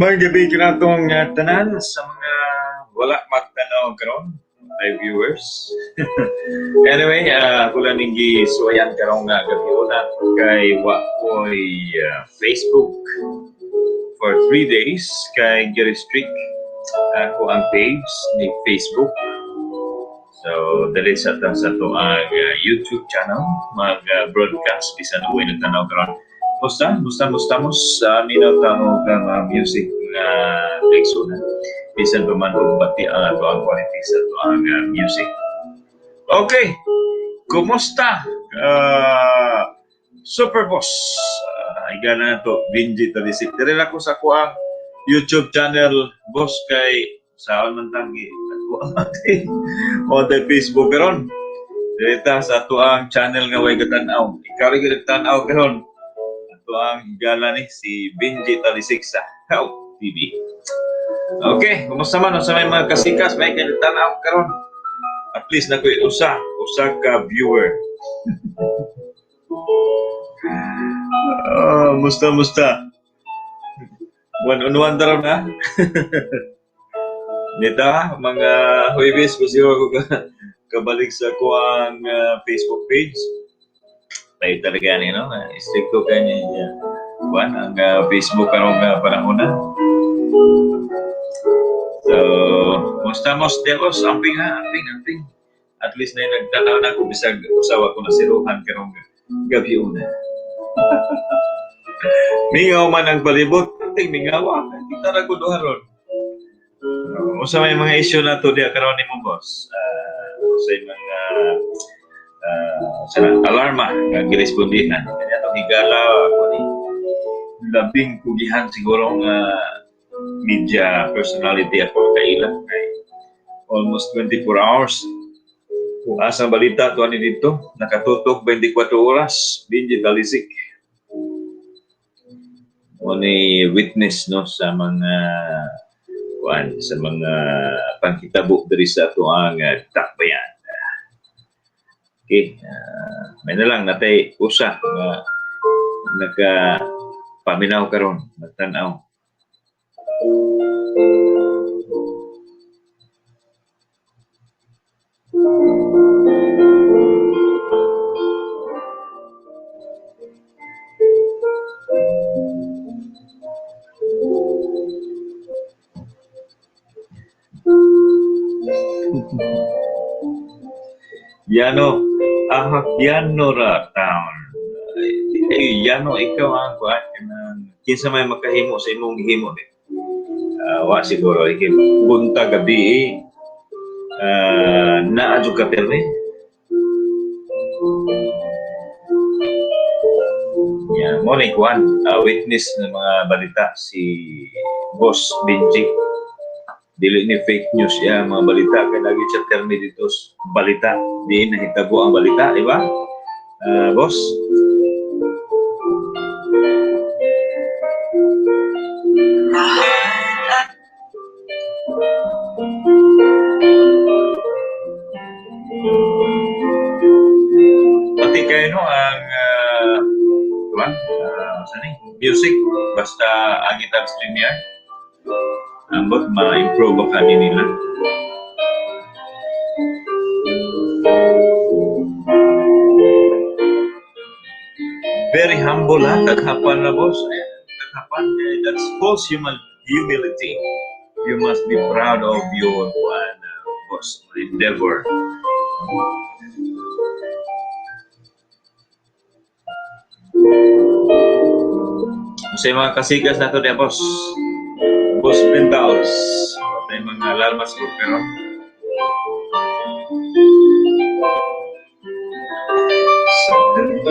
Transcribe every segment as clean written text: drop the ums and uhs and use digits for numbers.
Maayong gabi kanatong tanan sa mga wala magtanaw karon, live viewers. Anyway, ako lang ning gisuwayan karong gabi una kay wa ko'y Facebook for 3 days kay gi-restrict ako ang page ni Facebook. So, dali sa ta sa ato ang YouTube channel mag-broadcast bisan uwi nagtanaw karon. Musta? Musta, musta mo sa minaw ta mo kang music nga leksona. Bisan pa man og bati ang ato ang quality sa ato ang music. Okay. Kumusta? Super Boss. Igala na to, Benji Talisik. Dire lang ko sa kuang YouTube channel, boss, kay saan man tangi. O Facebook karon. Dire ta sa ato ang channel nga way katanaw. Ikaw rin tan-aw karon. Ato ang higala ni si Benji Talisik sa Help TV. Okay, kumusta man sa may mga kasikas, may tan-aw karon. At least na ko'y usa ka viewer. Oh, musta, musta. One on one daw na. Nita, mga Huwebes, siguro ko kabalik sa kuang Facebook page. Tayo talaga ni, no? Stricto kay niya. Kuan, ang Facebook karong panahon na. So, musta mos Delos, amping ha, amping, amping. At least na nagtanaw na ko bisag usawa ko na siruhan karong gabi una. Mingaw man ang palibot, ting mingawa. Kita ra ko duha ron. Usa may mga issue na to diya karon nimo, boss. Usa mga sa alarma nga girespondihan. Kanya tong higala ako ni labing kugihan siguro nga media personality ako kaila kay almost 24 hours kung asa balita to ani dito nakatutok 24 oras. Benji Talisik mo ni witness, no, sa mga kuan, sa mga panghitabo diri sa atoang dakbayan. Okay, may na lang natay usa nga naka paminaw karon, nagtan-aw. Yano, ahak Yano ra town. Ay, Yano, ikaw ang kuan kanang kinsa may makahimo sa imong gihimo ni. Wa siguro ikay buntag gabi naa jud ka pirmi. Yeah, mo ni kuan, witness ng mga balita si Boss Benji. Dili ni fake news ya mga balita kay lagi siya termi dito sa balita. Di nahitabo ang balita, di ba? Boss? Pati kayo no ang kuan, sa ni music basta ang gitar StreamYard. Ambot ma-improve ang kani nila. Very humble ha, taghapan na, boss. Eh, taghapan, eh, that's false human humility. You must be proud of your one, boss, endeavor. Sa mga kasigas nato diya, boss. Boss Bentals. Patay mga alarma sa karon. Sandali.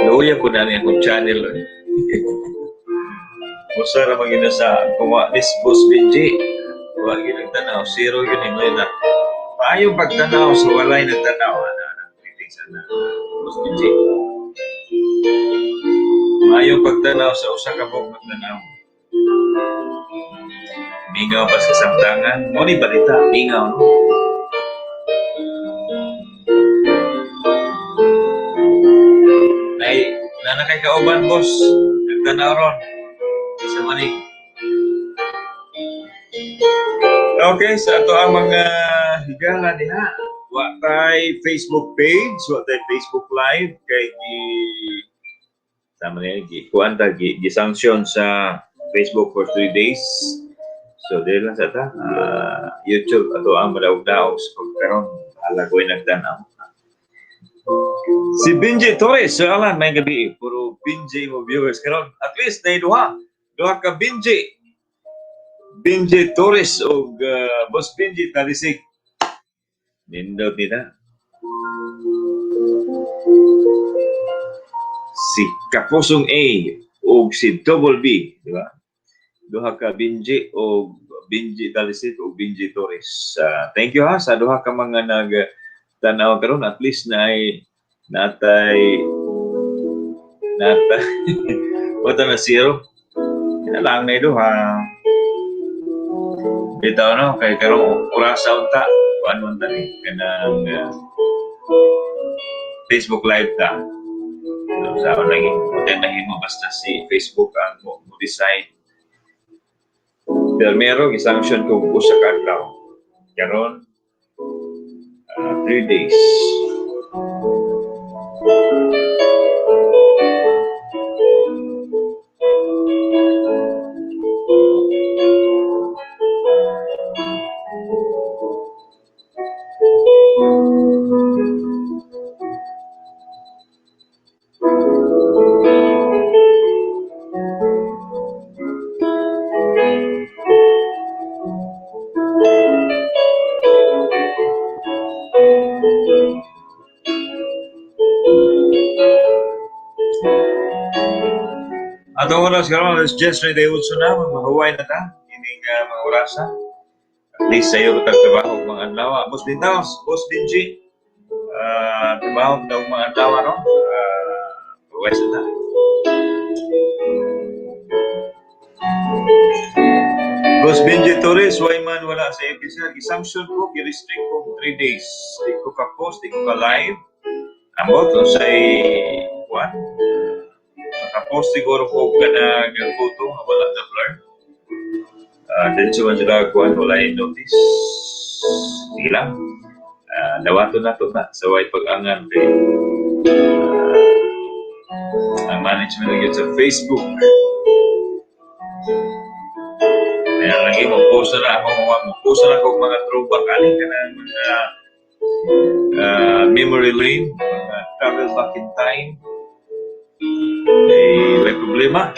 Luya po na niya akong channel, eh. Usa ra man gyud na sa kuwa this Boss Benji. Wa gyud nagtanaw, zero yun eh na. Paayong pagtanaw sa walay nagtanaw ana ana greetings ana Boss Benji. Maayong pagtanaw sa usa ka buok nagtanaw. Mingaw pa sa samtangan. Mo ni balita, mingaw, no? Nay, nana kay kauban, boss. Nagtanaw ron. Sa manig. Okay, sa ato ang mga higala diha. Wa tay Facebook page, wa tay Facebook Live kay gi sama niya gi kuan ta gi, gi sanction sa Facebook for 3 days. So dili lang sa ta YouTube ato ang madaog-daog sa pagkaron bahala ko'y nagtanaw. Si Benji Torres, Sir Alan, may gabi. Puro Benji mo viewers karon. At least na duha. Duha ka Benji. Benji Torres og Boss Benji Talisig. Nindot nila. Si Kapusong A og si Double B, di ba? Duha ka Benji og Benji Talisig og Benji Torres. Thank you ha sa duha ka mga nag tanaw karon, at least na ay natay natay wala na zero. Kina lang na duha. Bitaw no kay karong orasa unta kuan man ta ni kanang Facebook Live ta. So, sa lagi mo basta si Facebook ang mo decide. Pero meron gisanction kog usa ka adlaw. Karon 3 days. Atong oras karon alas 10:38 na, mahuway na ta ining mga orasa. At least sayo ta trabaho mga adlaw. Boss Bintaos, Boss Benji. Trabaho daw mga adlaw no. Huway sa ta. Boss Benji Torres, why man wala sa episode? Gisanction ko, gi-restrict ko 3 days. Di ko ka-post, di ko ka-live. Ambot, unsay kuan? Nakapost siguro ko kanang photo nga wala na blur. Diretso man sila kuan, wala yung notice. Sige lang. Dawaton na to na sa way pag-angan kay ang management na gyud sa Facebook. Kaya lagi mo-post na ako, mo-post na ako mga throwback ani kanang mga memory lane, mga travel back in time. Eh, may problema.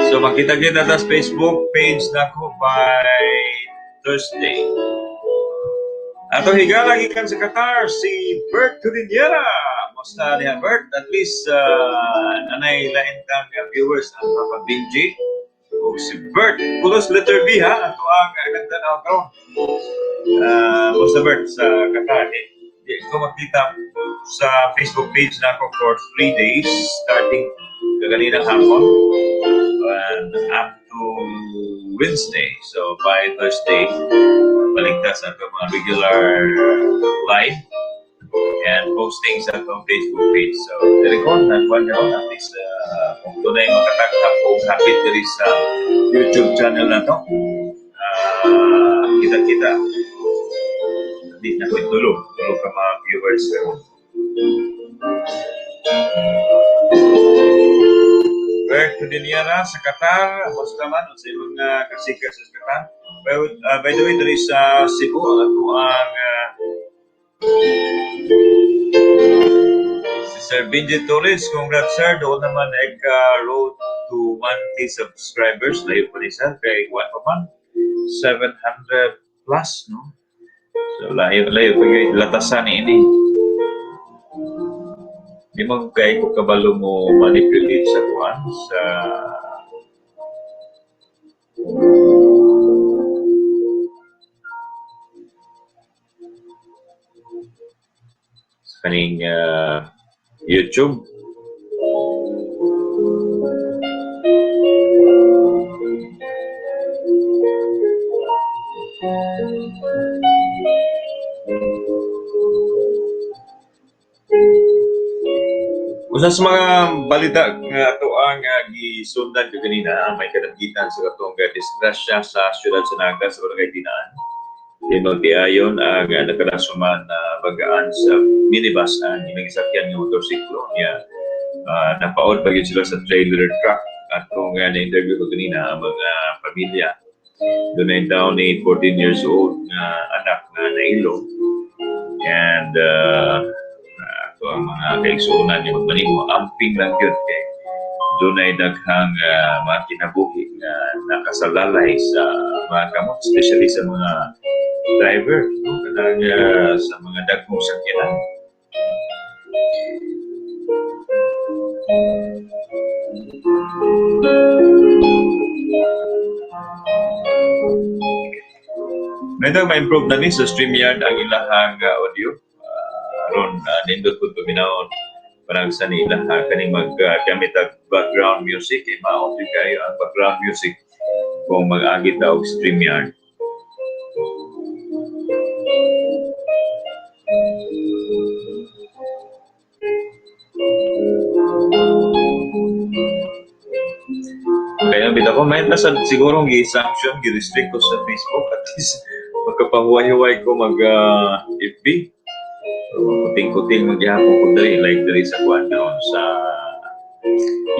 So makita-kita ta sa Facebook page nako by Thursday. Ato higala gikan sa Qatar si Bert Cudillera. Musta niya Bert? At least nanay lain kang viewers ang Papa Benji. O si Bert, pulos letter B ha, ato ang nagtanaw karon. Musta Bert sa Qatar? Di ko makita sa Facebook page nako for 3 days starting kaganinang hapon and up to Wednesday. So by Thursday, balik ta sa atong mga regular live and posting sa atong Facebook page. So, dili ko, nagkuhan ka at least Kung dunay makatagtap og hapit diri sa YouTube channel nato. Kita-kita. Di na ko tulo. Tulo ka mga viewers karon. Bert Cudiniera sa Qatar, basta man sa mga kasika sa Qatar. Well, by the way, diri sa Cebu, ang atoang si Sir Benji Torres, congrats, sir. Doon naman ay ka road to 1K subscribers. Layo pa ni sir, kay 1 pa man, 700 plus, no? So layo, layo, pag latasan ni ini. Di mo kay ko kabalo mo manipulate sa kuan sa kaning YouTube. Usa sa mga balita nga ato ang gisundan kaganina, may kadanggitan sa katong disgrasya sa siyudad sa Naga sa Barangay Tinaan. Tinultiayon ang nakadasuman na bagaan sa minibus ang ilang sakyan nga motorsiklo niya. Napaod pa gyud sila sa trailer truck. Atong na-interview ko kanina ang mga pamilya. Dunay daw ni 14 years old nga anak na nailo. And ato ang mga kaigsuonan ni magmanimo, amping lang gyud kay dunay daghang mga kinabuhi nga nakasalalay sa mga kamot, especially sa mga driver, no? Kanang sa mga dagkong sakyanan. Medyo ma-improve na ni sa StreamYard ang ilahang audio. Aron nindot pud paminawon parang sa ni ilaha kaning mag-gamit og background music kay mao gyud kayo ang background music kung mag-agi ta og StreamYard. Kaya bitaw ko may nasa siguro gi-sanction, gi-restrict ko sa Facebook, at least magkapahuway-huway ko mag FB. So, kuting-kuting magyapon ko diri, like diri sa kuan karon sa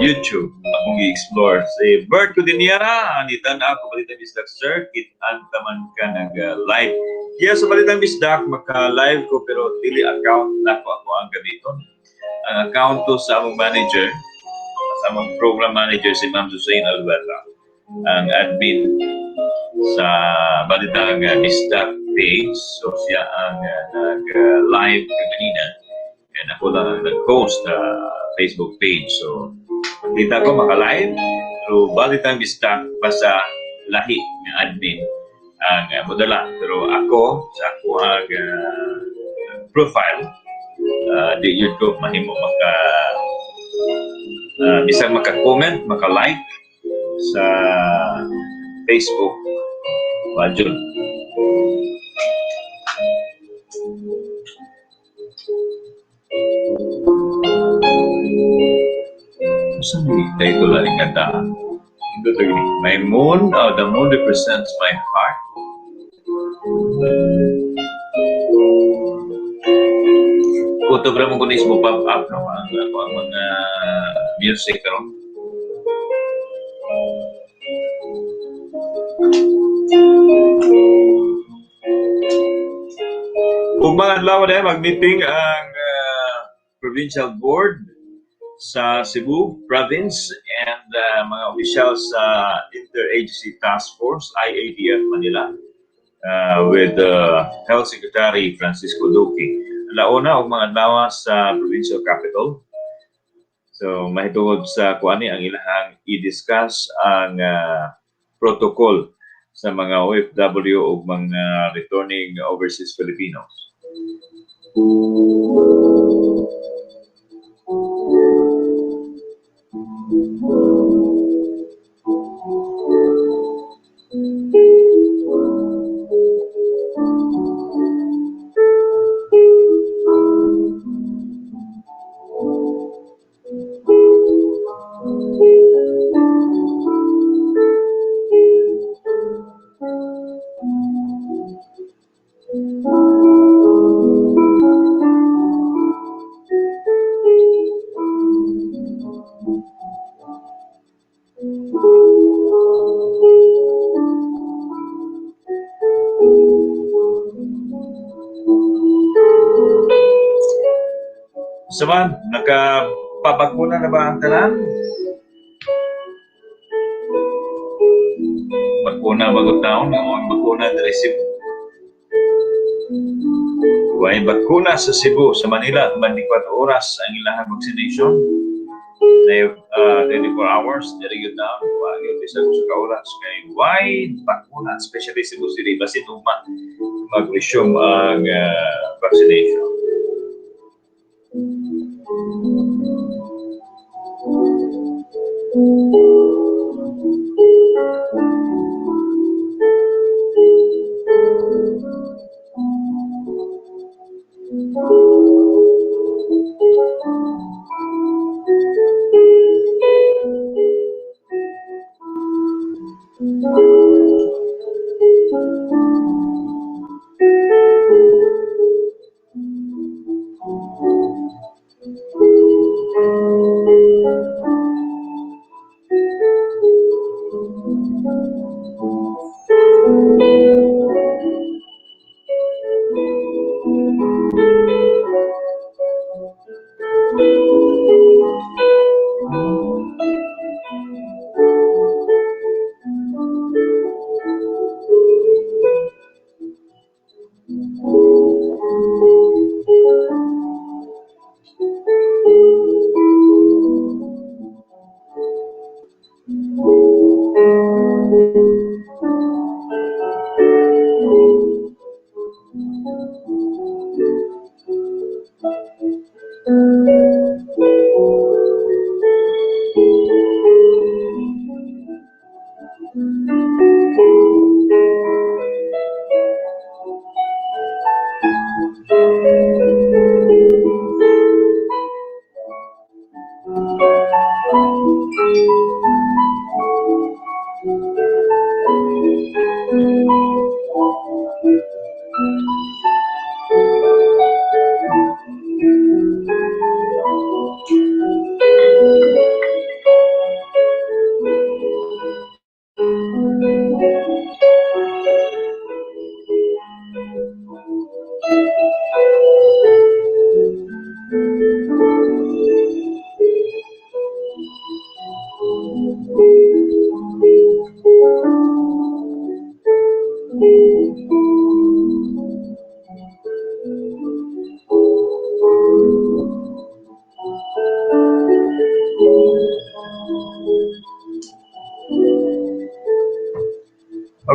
YouTube akong gi-explore. Si Bert Cudiniera, nitan ako Balitang Bisdak, sir, kit-an taman ka nag live. Yes, sa Balitang Bisdak maka-live ko pero dili account nako ako ang gamiton. Ang account to sa among manager, sa among program manager si Ma'am Susain Alberta, ang admin sa Balitang Bisdak page. So siya ang nag-live kaganina. And ako lang ang nag-post sa Facebook page. So kita ko maka-live pero Balitang Bisdak basta lahi nga admin ang modala. Pero ako sa ako ang profile, di yun ko mahimo maka bisag maka-comment, maka-like sa Facebook. Wa jud. Unsa may title ani kanta? Ito gini. My moon, oh, the moon represents my heart. Kutob ra mo kuno is mo pop up, no, ang mga music karon. Ug mga adlaw na mag-meeting ang provincial board sa Cebu Province and mga opisyal sa Interagency Task Force IATF Manila with Health Secretary Francisco Duque. Alauna og mga adlaw sa provincial capital. So mahitungod sa kuani ang ilahang i-discuss ang protocol sa mga OFW ug mga returning overseas Filipinos. Sa man, nakapabakuna na ba ang tanan? Bakuna bago taon, ang bakuna diri Cebu. Way bakuna sa Cebu, sa Manila, 24 oras ang ilang vaccination. Na 24 hours, diri gyud na, wa gyud bisan usa ka oras kay way bakuna, especially Cebu City, basin ugma mag-resume ang vaccination.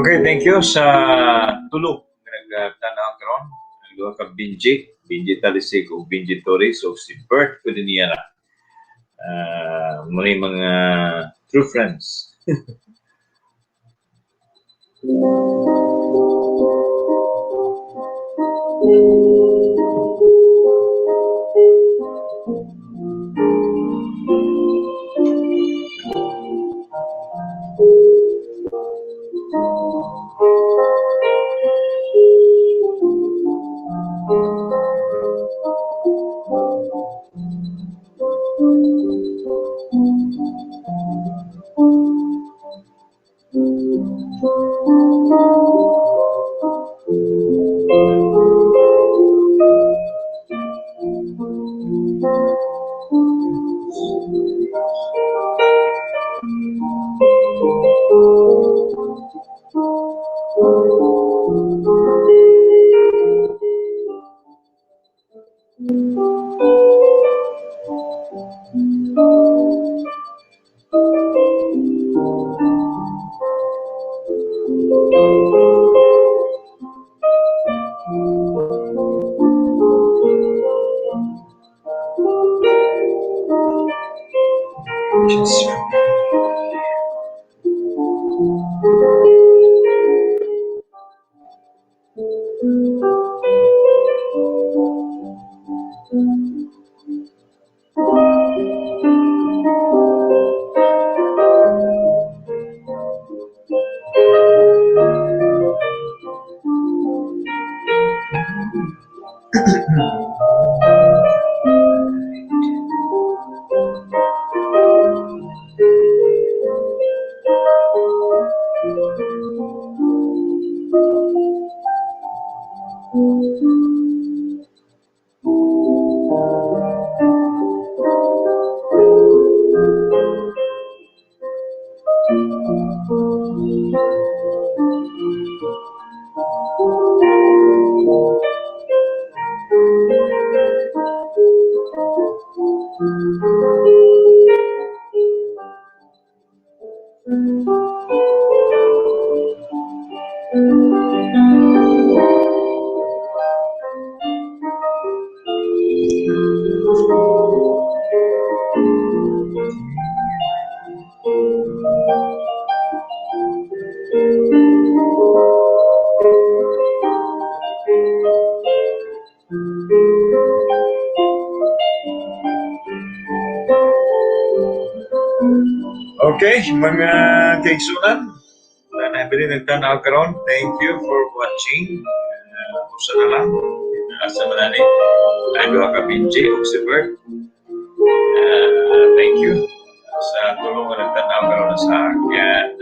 Okay, thank you sa tulo nga nagtanaw karon. Ang duha ka Benji, Benji Talisig ug Benji Torres ug si Bert Cudiniera. Muna yung mga true friends. Just Okay, mga kaigsunan, na nabili nagtanaw karon. Thank you for watching. Usa na lang. Asa man ani? Ay duha ka Benji ug si Bert. Thank you sa tulong nga nagtanaw karon sa and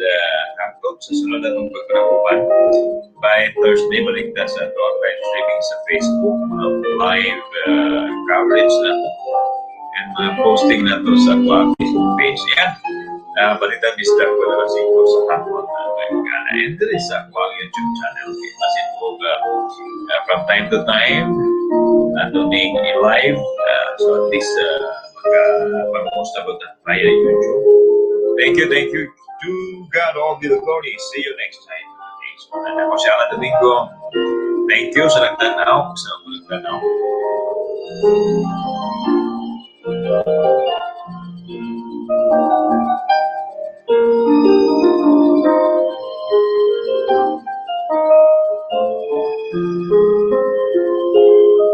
hangtod sa sunod natong pagkauban by Thursday, balik ta sa ato ang live streaming sa Facebook, mga live coverage na to and mga posting na to sa akoang Facebook page. Yan. Balitan bisita ko na 5 sa hapon na and diri sa akoang YouTube channel. Okay, basin og from time to time ato ning i-live, so at least maka pangumusta ba ta via YouTube. Thank you, thank you. To God all be the glory. See you next time. Okay, so, ako si Alan Domingo. Thank you sa nagtanaw, sa nagtanaw.